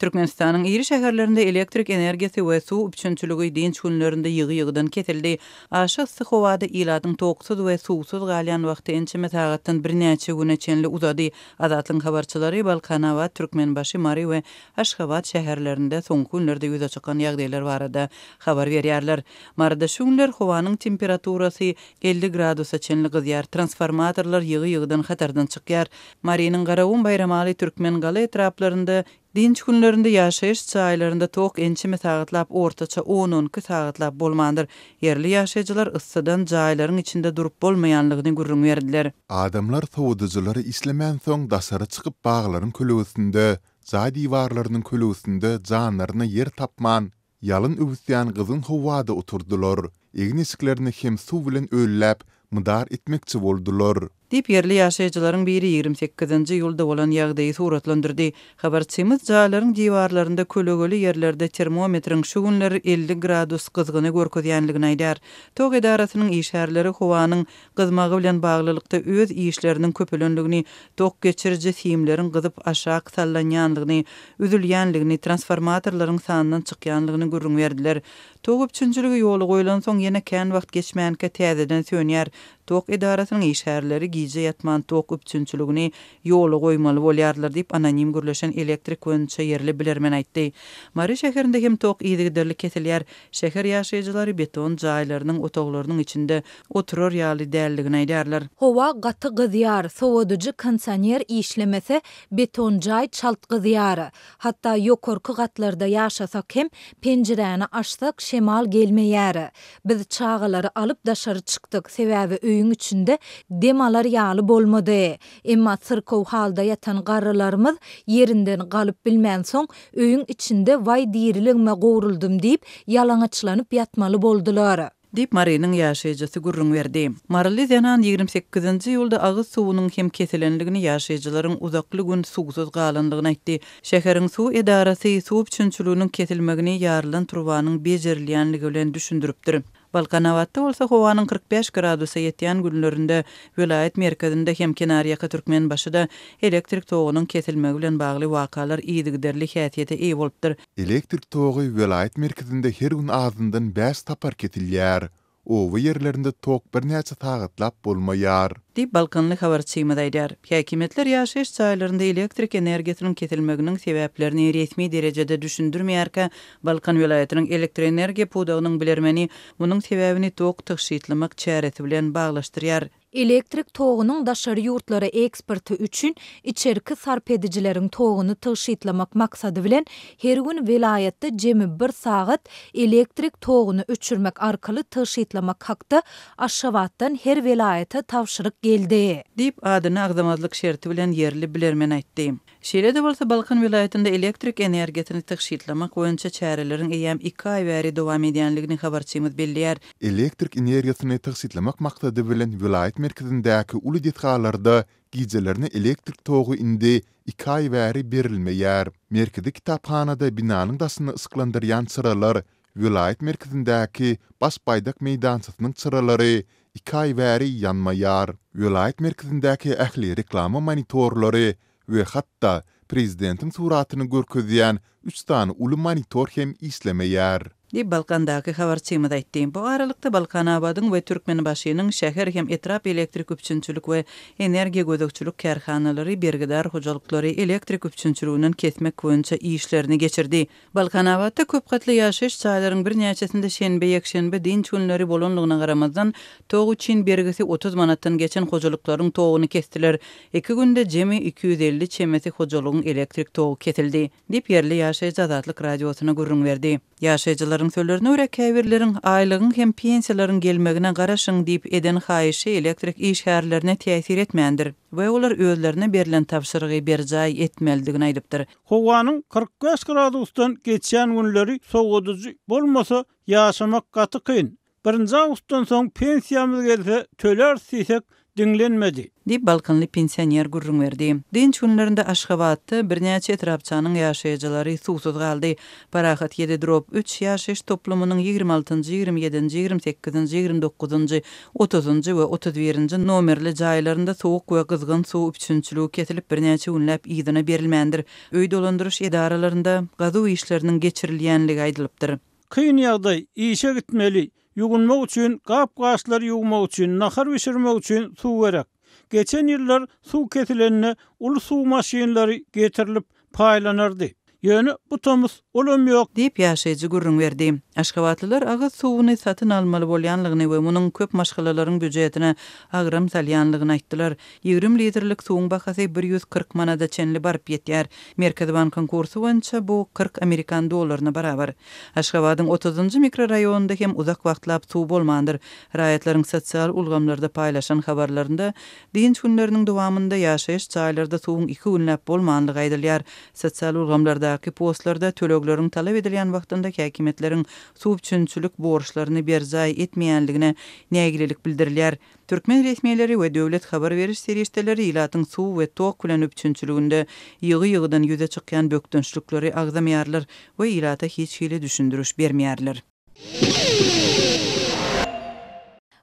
Türkmenistanyň iri şäherlerinde elektrik energiýasy we suw üpjünçiligi dynç günlerinde ýygy-ýygydan kesildi. Aşa yssy howada ilatyň toksuz we suwsuz galýan wagty ençeme sagatdan birnäçe güne çenli uzady. Azatlygyň habarçylary Balkanabat, Türkmenbaşy, Mary we Aşgabat şäherlerinde soňky günlerde ýüze çykan ýagdaýlar barada habar berýärler. Maryda şu günler howanyň temperaturasy 50 gradusa çenli gyzýar, transformatorlar ýygy-ýygydan hatardan çykýar. Marynyň Garagum, Baýramaly, Türkmengala etraplarynda dynç günlerinde ýaşaýyş jaýlarynda tok ençeme sagatlap, ortaça on-on iki sagatlap bolmandyr. Ýerli ýaşaýjylar yssydan jaýlaryň içinde durup bolmaýanlygyny gürrüň berdiler. Adamlar sowadyjylary işlemänsoň daşary çykyp baglaryň kölegesinde, jaý diwarlarynyň kölegesinde janlaryna ýer tapman, Ýalyn öwüsýän gyzgyn howada oturdylar. Egin-eşiklerini hem suw bilen ölläp, mydar etmekçi boldular. Diýip, ýerli ýaşaýjylaryň biri 28-nji iýulda bolan ýagdaýy suratlandyrdy. Habarçymyz jaýlaryň diwarlarynda kölegeli ýerlerde termometriň şu günler 50 gradus gyzgyny görkezýänligini aýdýar. Tok edarasynyň işgärleri howanyň gyzmagy bilen baglylykda öz işleriniň köpelenligini, tok geçiriji simleriň gyzyp aşak sallanýanlygyny, üzülýänligini, transformatorlaryň sandan çykýanlygyny gürrüň berdiler. Tok üpjünçiligi ýola goýlansoň ýene kän wagt geçmänkä täzeden sönýär. Tok edarasynyň işgärleri gije ýatman tok üpjünçiligini ýola goýmaly bolýarlar diýip, anonim gürleşen elektrik boýunça ýerli bilermen aýtdy. Mary şäherinde hem tok yzygiderli kesilýär. Şäher ýaşaýjylary beton jaýlarynyň otaglarynyň içinde oturar ýaly däldigini aýdýarlar. Howa gaty gyzýar, sowadyjy kondisioner işlemese, beton jaý çalt gyzýar. Hatda ýokarky gatlarda ýaşasak hem, penjiräni açsak, şemal gelmeýär. Biz çagalary alyp daşary çykdyk, sebäbi öýüň içinde dem alar ýaly bolmady. Emma syrkaw halda ýatan garrylarymyz ýerinden galyp bilmänsoň, öýüň içinde waý diriligime gowruldym diýip, ýalaňaçlanyp ýatmaly boldular. Diýip, Marynyň ýaşaýjysy gürrüň berdi. Maryly zenan 28-nji iýulda agyz suwunyň hem kesilendigini, ýaşaýjylaryň uzakly gün suwsuz galandygyny aýtdy. Şäheriň suw edarasy suw üpjünçiliginiň kesilmegini ýarylan turbanyň bejerilýänligi bilen düşündiripdir. Balkanabatda bolsa howanyň 45 gradusa ýetýän günlerinde welaýat merkezinde hem kenarýaka Türkmenbaşyda elektrik togunyň kesilmegi bilen bagly wakalar yzygiderli häsiýete eýe bolupdyr. Elektrik togy welaýat merkezinde her gün azyndan bäş sapar kesilýär. Oba ýerlerinde tok birnäçe sagatlap bolmaýar. Diýip, balkanly habarçymyz aýdýar. Häkimiýetler ýaşaýyş jaýlarynda elektrik energiýasynyň kesilmeginiň sebäplerini resmi derejede düşündirmeýärkä, Balkan welaýatynyň elektroenergiýa pudagynyň bilermeni munuň sebäbini tok tygşytlamak çäresi bilen baglaşdyrýar. Elektrik togunyň daşary ýurtlara eksporty üçin içerki sarp edijileriň toguny tygşytlamak maksady bilen her gün welaýatda jemi bir sagat elektrik toguny öçürmek arkaly tygşytlamak hakda Aşgabatdan her welaýata tabşyryk geldi. Diýip, adyny agzamazlyk şerti bilen ýerli bilermen aýtdy. Şeýle-de bolsa, Balkan welaýatynda elektrik energiýasyny tygşytlamak boýunça çäreleriň eýýäm iki aý bäri dowam edýänligini habarçymyz belleýär. Elektrik energiýasyny tygşytlamak maksady bilen welaýat merkezindäki uly desgalarda gijelerine elektrik togy indi iki aý bäri berilmeýär. Merkezi kitaphanada binanyň daşyny yşyklandyrýan çyralar, welaýat merkezindäki Baş baýdak meýdançasynyň çyralary iki aý bäri ýanmaýar. Welaýat merkezindäki ähli reklama monitorlary we hatda prezidentiň suratyny görkezýän üç sany uly monitor hem işlemeýär. Diýip, Balkandaky habarçymyz aýtdy. Bu aralykda, Balkanabadyň we Türkmenbaşynyň şäher hem etrap elektrik üpjünçilik we energiýa gözegçilik kärhanalary bergidar hojalyklary elektrik üpjünçiliginden kesmek boýunça işlerini geçirdi. Balkanabatda köp gatly ýaşaýyş jaýlaryň birnäçesinde şenbe, ýekşenbe dynç günleri bolanlygyna garamazdan, tok üçin bergisi 30 manatdan geçen hojalyklaryň toguny kesdiler. Iki günde jemi 250 çemesi hojalygyň elektrik togy kesildi, diýip, ýerli ýaşaýjy Azatlyk Radiosyna gürrüň berdi. Ýaşaýjylaryň sözlerine görä, käbirleriň aýlygyň hem pensiýalaryň gelmegine garaşyň diýip eden haýyşy elektrik işgärlerine täsir etmändir we olar özlerine berlen tabşyrygy berjaý etmelidigini aýdypdyr. Howanyň 45 gradusdan geçýän günleri sowadyjy bolmasa ýaşamak gaty kyn. Birinji awgustdan soň pensiýamyz gelse töläris diýsek, diňlenmedi. Diýip, balkanly pensioner gürrüň berdi. Dynç günlerinde Aşgabatda birnäçe etrapçanyň ýaşaýjylary suwsuz galdy. Parahat ýedi drob üç ýaşaýyş toplumynyň 26-njy, 27-nji, 28-nji, 29-njy, otuzynjy we 31-nji nomerli jaýlarynda sowuk we gyzgyn suw üpjünçiligi kesilip, birnäçe günläp yzyna berilmändir. Öý dolandyryş edaralarynda gazuw işleriniň geçirilýänligi aýdylypdyr. Kyn ýagdaý, işe gitmeli, ýuwunmak üçin, gap-gaçlary ýuwmak üçin, nahar bişirmek üçin suw gerek. Geçen ýyllar suw kesilende uly suw maşynlary getirilip paýlanardy. Ýöne bu tomus olam ýok. Diýip, ýaşaýjy gürrüň berdi. Aşgabatlylar agyz suwuny satyn almaly bolýanlygyny we munuň köp maşgalalaryň býujetine agram salýanlygyny aýtdylar. 20 litrlik suwuň bahasy 140 manada çenli baryp ýetýär. Merkezi bankyň kursy boýunça bu 40 amerikan dollaryna barabar. Aşgabadyň otuzynjy mikroraýonynda hem uzak wagtlap suw bolmandyr. Raýatlaryň sosial ulgamlarda paýlaşan habarlarynda dynç günleriniň dowamynda ýaşaýyş jaýlarda suwuň iki günläp bolmanlygy aýdylýar. Sosial ulgamlardaky postlarda tölegleriň talap edilýän wagtynda häkimiýetleriň suw üpjünçilik borçlaryny berjaý etmeýänligine nägilelik bildirilýär. Türkmen resmileri we döwlet habar beriş serişdeleri ilatyň suw we tok bilen üpjünçiliginde ýygy-ýygydan ýüze çykýan bökdençlikleri agzamaýarlar we ilata hiç hili düşündiriş bermeýärler.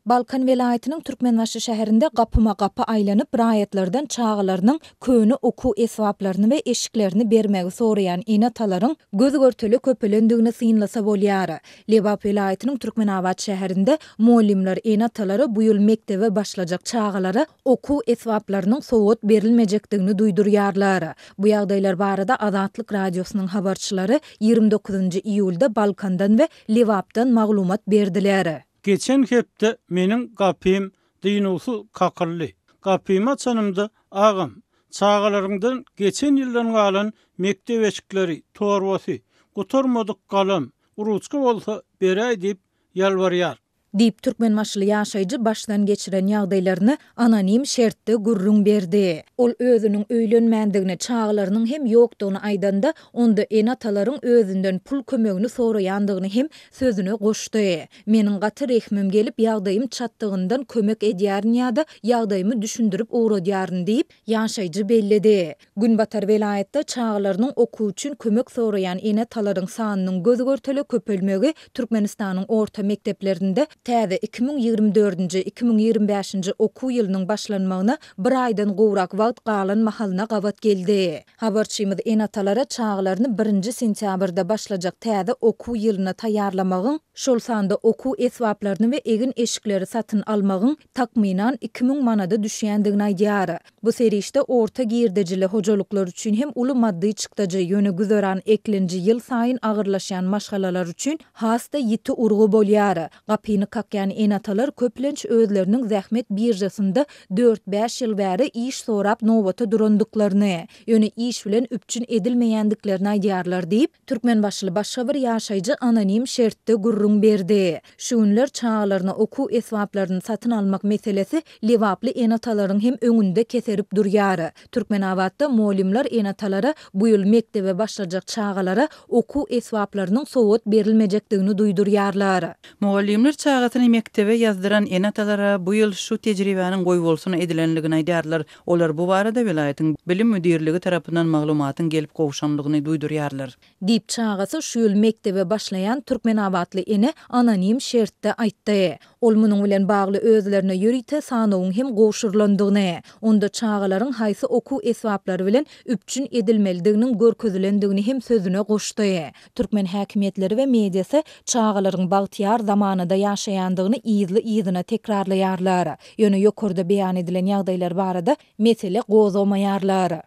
Balkan welaýatynyň Türkmenbaşy şäherinde gapyma-gapy aýlanyp, raýatlardan çagalarynyň köne okuw esbaplaryny we eşiklerini bermegi soraýan ene-atalaryň göz-görtele köpelendigini synlasa bolýar. Lebap welaýatynyň Türkmenabat şäherinde mugallymlar ene-atalara bu ýyl mekdebe başlajak çagalara okuw esbaplarynyň sowgat berilmejekdigini duýdurýarlar. Bu ýagdaýlar barada Azatlyk Radiosynyň habarçylary 29-njy iýulda Balkandan we Lebapdan maglumat berdiler. Geçen hepde meniň gapym dynuwsyz kakyldy. Gapymy açanymda, Agam, çagalaryňdan geçen ýyldan galan mekdep eşikleri, torbasy, gutarmadyk galam, ruçka bolsa beräý diýip ýalbarýar. Diýip, türkmenbaşyly ýaşaýjy başdan geçiren ýagdaýlaryny anonim şertde gürrüň berdi. Ol özüniň öýlenmändigini, çagalarynyň hem ýokdugyny aýdanda, onda ene-atalaryň özünden pul kömegini soraýandygyny hem sözüne goşdy. Meniň gaty rehmim gelip, ýagdaýym çatdygyndan kömek edýärin ýa-da ýagdaýymy düşündirip ugradýaryn diýip, ýaşaýjy belledi. Günbatar welaýatda çagalarynyň okuwy üçin kömek soraýan ene-atalaryň sanynyň göz-görtele köpelmegi Türkmenistanyň orta mekdeplerinde täze 2024-nji, 2025-nji okuw ýylynyň başlanmagyna bir aýdan gowrak wagt galan mahalyna gabat geldi. Habarçymyz ene-atalara çagalaryny birinji sentýabrda başlajak täze okuw ýylyna taýýarlamagyň, şol sanda okuw esbaplaryny we egin-eşikleri satyn almagyň takmynan 2000 manada düşýändigini aýdýar. Bu serişde orta girdejili hojalyklar üçin hem uly maddy çykdajy, ýöne güzeran eklenji ýylsaýyn agyrlaşýan maşgalalar üçin has-da ýiti urgy bolýar. Gapyny kakýan ene-atalar köplenç özleriniň zähmet biržasynda dört-bäş ýyl bäri iş sorap nobata durandyklaryny, ýöne iş bilen üpjün edilmeýändiklerini aýdýarlar diýip, Türkmenbaşyly başga bir ýaşaýjy anonim şertde gürrüň berdi. Şu günler çagalaryna okuw esbaplaryny satyn almak meselesi lebaply ene-atalaryň hem öňünde keserip durýar. Türkmenabatda mugallymlar ene-atalara bu ýyl mekdebe başlajak çagalara okuw esbaplarynyň sowgat berilmejekdigini duýdurýarlar. Mugallymlar çagasyny mekdebe ýazdyran ene-atalara bu ýyl şu tejribäniň goýbolsun edilendigini aýdýarlar. Olar bu barada welaýatyň bilim müdirligi tarapyndan maglumatyň gelip gowşandygyny duýdurýarlar. Diýip, çagasy şu ýyl mekdebe başlaýan türkmenabatly ene anonim şertde aýtdy. Ol munuň bilen bagly özlerine ýörite sanawyň hem gowşurylandygyny, onda çagalaryň haýsy okuw esbaplary bilen üpjün edilmelidiginiň görkezilendigini hem sözüne goşdy. Türkmen häkimiýetleri we mediasy çagalaryň bagtyýar zamanada ýaşaýandygyny yzly-yzyna tekrarlaýarlar. Ýöne ýokarda beýan edilen ýagdaýlar barada mesele gozgamaýarlar.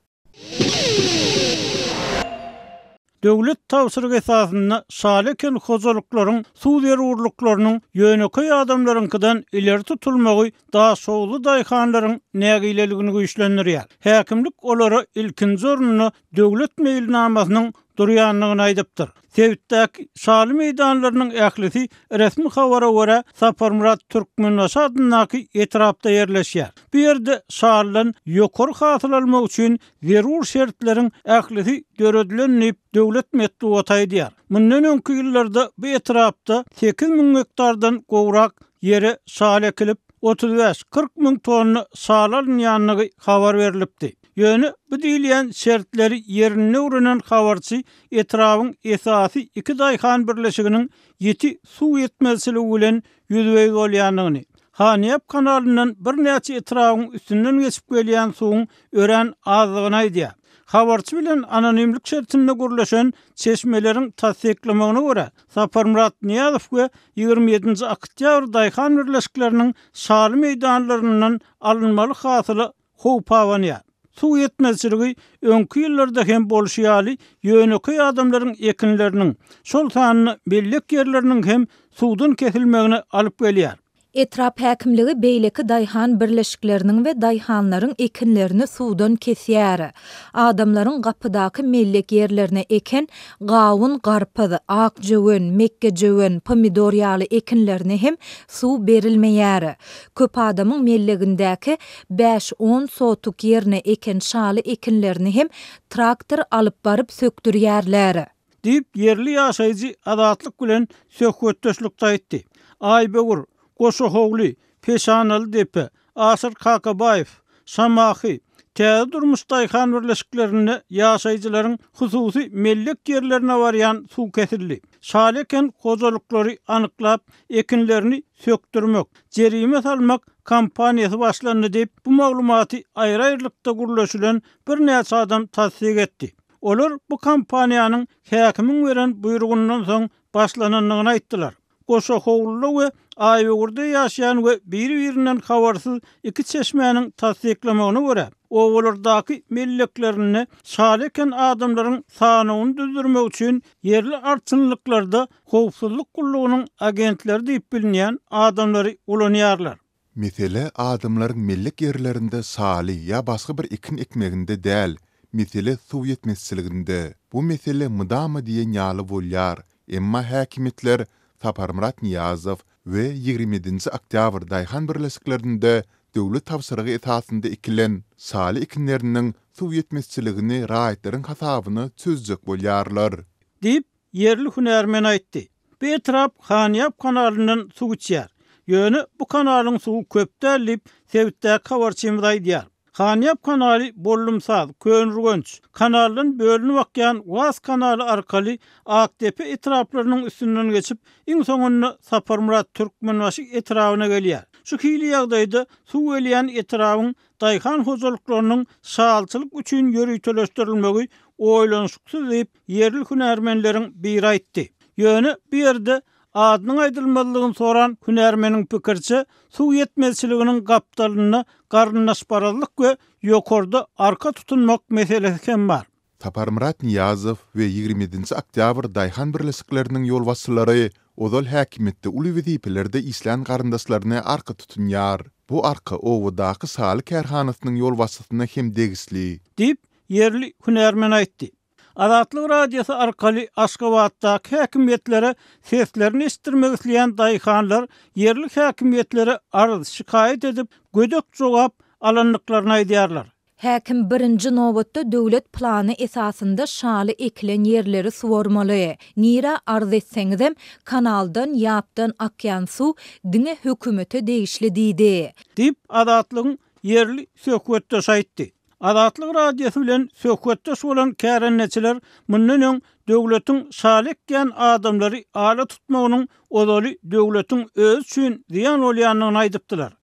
Döwlet tabşyrygy esasynda şaly eken hojalyklaryň suw zerurlyklarynyň ýönekeý adamlaryňkydan ileri tutulmagy daşoguzly daýhanlaryň nägileligini güýçlendirýär. Häkimlik olara ilkinji orunda döwlet meýilnamasynyň durýandygyny aýdypdyr. Sebitdäki şaly meýdanlarynyň ählisi resmi habara görä Saparmyrat Türkmenbaşy adyndaky etrapda ýerleşýär. Bu ýerde şalydan ýokary hasyl almak üçin zerur şertleriň ählisi döredilen diýip, döwlet metbugaty aýdýar. Mundan öňki ýyllarda bu etrapda 8000 gektardan gowrak ýere şaly ekilip, 35-40 müň tonna şaly alynýandygy habar berlipdi. Ýöne bu diýilýän şertleri ýerinde öwrenen habarçy etrabyň esasy iki daýhan birleşiginiň ýiti suw ýetmezçiligi bilen ýüzbe-ýüz bolýandygyny, Hanýap kanalyndan birnäçe etrabyň üstünden geçip gelýän suwuň örän azdygyny aýdýar. Habarçy bilen anonimlik şertinde gürleşen çeşmeleriň tassyklamagyna görä, Saparmyrat Nyýazow we 27-nji oktýabr daýhan birleşikleriniň şaly meýdanlaryndan alynmaly hasyla howp abanýar. Suw ýetmezçiligi öňki ýyllarda hem bolşy ýaly, ýönekeý adamlaryň ekinleriniň, şol sanda mellek ýerleriniň hem suwdan kesilmegine alyp gelýär. Etrap häkimligi beýleki daýhan birleşikleriniň we daýhanlaryň ekinlerini suwdan kesýär. Adamlaryň gapydaky mellek ýerlerine eken gawun-garpyz, ak jöwen, mekgejöwen, pomidor ýaly ekinlerine hem suw berilmeýär. Köp adamyň mellegindäki bäş-on sotuk ýerine eken şaly ekinlerini hem traktor alyp baryp sökdürýärler. Diýip, ýerli ýaşaýjy Azatlyk bilen söhbetdeşlikde aýtdy. Aýböwür, Goşahowly, Peşanaly depe, Aşyr Kakabaýew, Şamahy, Täze durmuş daýhan birleşiklerinde ýaşaýjylaryň hususy mellek ýerlerine barýan suw kesildi. Şaly eken hojalyklary anyklap, ekinlerini sökdürmek, jerime salmak kampaniýasy başlandy diýip, bu maglumaty aýry-aýrylykda gürleşilen birnäçe adam tassyk etdi. Olar bu kampaniýanyň häkimiň beren buýrugyndan soň başlanandygyny aýtdylar. Goşahowluda we Aýböwürde ýaşaýan we biri-birinden habarsyz iki çeşmäniň tassyklamagyna görä, obalardaky melleklerinde şaly eken adamlaryň sanawyny düzdürmek üçin ýerli arçynlyklarda howpsuzlyk gullugynyň agentleri diýip bilinýän adamlary ulanýarlar. Mesele adamlaryň mellek ýerlerinde şaly ýa başga bir ekin ekmeginde däl, mesele suw ýetmezçiliginde. Bu mesele mydama diýen ýaly bolýar, emma häkimiýetler Saparmyrat Nyýazow we 27-nji oktýabr daýhan birleşiklerinde döwlet tabşyrygy esasynda ekilen şaly ekinleriniň suw ýetmezçiligini raýatlaryň hasabyna çözjek bolýarlar. Diýip, Ýerli hünärmen aýtdy. Bu etrap Hanýap kanalyndan suw içýär. Ýöne bu kanalyň suwy köp däl diýip, sebitdäki habarçymyz aýdýar. Hanýap kanaly Bollumsaz, Köneürgenç, kanaldan bölünip akýan Was kanaly arkaly Akdepe etraplarynyň üstünden geçip, iň soňunda Saparmyrat Türkmenbaşy etrabyna gelýär. Şu hili ýagdaýda suw gelýän etrabyň daýhan hojalyklarynyň şalçylyk üçin ýöriteleşdirilmegi oýlanyşyksyz diýip, ýerli hünärmenleriň biri aýtdy. Ýöne bu ýerde adynyň aýdylmazlygyny soran hünärmeniň pikiriçe, suw ýetmezçiliginiň gapdalynda garyndaşparazlyk we ýokarda arka tutunmak meselesi hem bar. Saparmyrat Nyýazow we 27-nji oktýabr daýhan birleşikleriniň ýolbaşçylary ozal häkimiýetde uly wezipelerde işlän garyndaşlaryny arka tutunýar. Bu arka obadaky şaly kärhanasynyň ýolbaşçysyna hem degişli. Diýip, ýerli hünärmen aýtdy. Azatlyk Radiosy arkaly Aşgabatdaky häkimiýetlere seslerini eşitdirmek isleýän daýhanlar ýerli häkimiýetlere arz, şikaýat edip, gödek jogap alandyklaryny aýdýarlar. Häkim birinji nobatda döwlet plany esasynda şaly ekilen ýerleri suwarmaly. Nirä arz etseňizem, kanaldan, ýapdan akýan suw diňe hökümete degişli diýdi. Diýip, Azatlygyň ýerli söhbetdeşi aýtdy. Azatlyk Radiosy bilen söhbetdeş bolan kärendeçiler mundan öň döwletiň şaly ekýän adamlary ala tutmagynyň ozaly döwletiň özi üçin zyýan bolýandygyny aýdypdylar.